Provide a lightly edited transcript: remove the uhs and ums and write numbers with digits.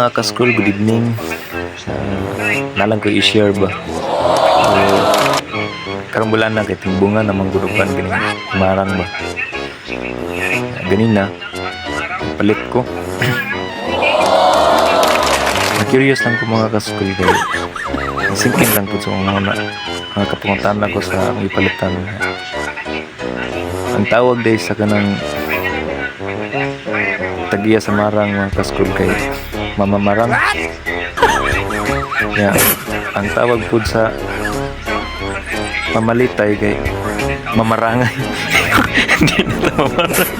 Mga ka-school, good evening. Naa lang ko i-share ba. So, karong bulan na kay timbungan namang gurupan kining marang ba. Ganina, palit ko. Na-curious lang ko, mga ka-school, kay singkin lang po sa mga una. Mga kapangutan ko sa akong ipalitan. Ang tawag day sa kanang tagiya sa marang, mga ka-school, kay mamamarang. Ya, ang tawag po sa mamalitay kay mamarangay. Hindi na mamarang.